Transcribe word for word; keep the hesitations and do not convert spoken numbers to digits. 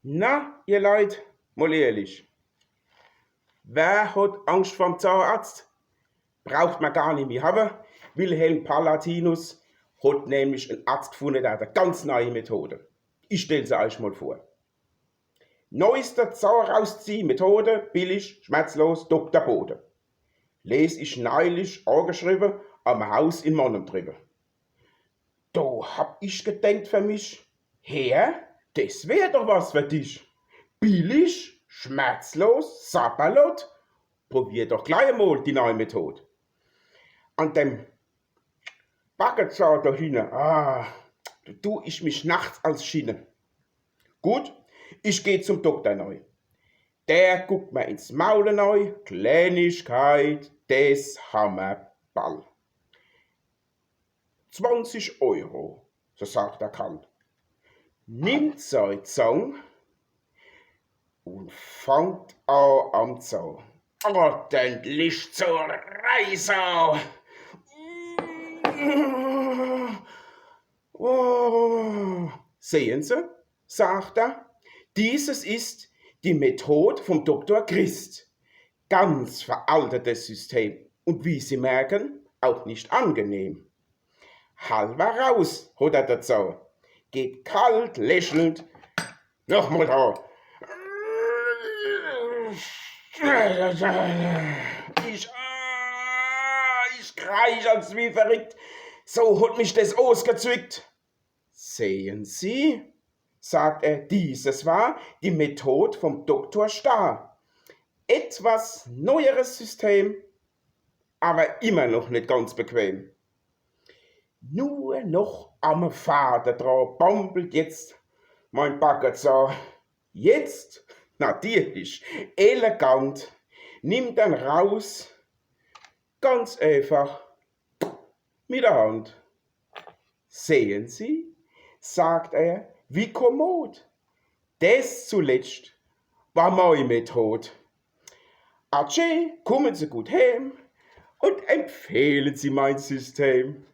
Na, ihr Leit, mol ehrlich. Wer hot Angscht vorm Zahnarzt? Braucht mer gar nimmi hawwe. Wilhelm Palatinus hot nämlich en Arzt gfunne, der hot e ganz neie Methode. Ich stell se eich mol vor. Neueste Zahrausziehmethode, billig, schmerzlos, Dokter Bode. Les ich neilich ageschriwwe, am Haus in Mannem driwwe. Do hab ich gedenkt fer mich, Herr, des wär doch was fer dich. Billig, schmerzlos, sapperlot, probier doch glei mol die nei Method. An dem Backenzahn do hinne, ah, do du ich mich nachts als schinne. Gut, ich geh zum Dokter nei. Der guckt mer ins Maul nei, Kleinigkeit, des hammer ball. Zwanzig Euro, so sagt er kalt. Nimmt sei Zang und fangt a am Zahn ordentlich zu reiße. Oh, sehen Se, sagt er, dieses ist die Method vom Doktor Christ. Ganz veraltetes System und wie Sie merken, auch nicht angenehm. Halwer raus, hot er de Zahn, geht kalt lächelnd nochmol dra. Ich, ah, ich kreisch als wie verrickt. So hot mich des ausgezwickt. Sehen Sie, sagt er, dieses war die Method vom Doktor Stahr. Etwas neueres System, aber immer noch net ganz bequem. Nur noch am Fade dra bambelt jetzt mein Backenzahn. Jetzt, natürlich, elegant, nimmt dann raus, ganz einfach, mit der Hand. Sehen Sie, sagt er, wie kommod. Des zuletzt war mei Method. Adje, kommen Sie gut heim und empfehlen Sie mein System.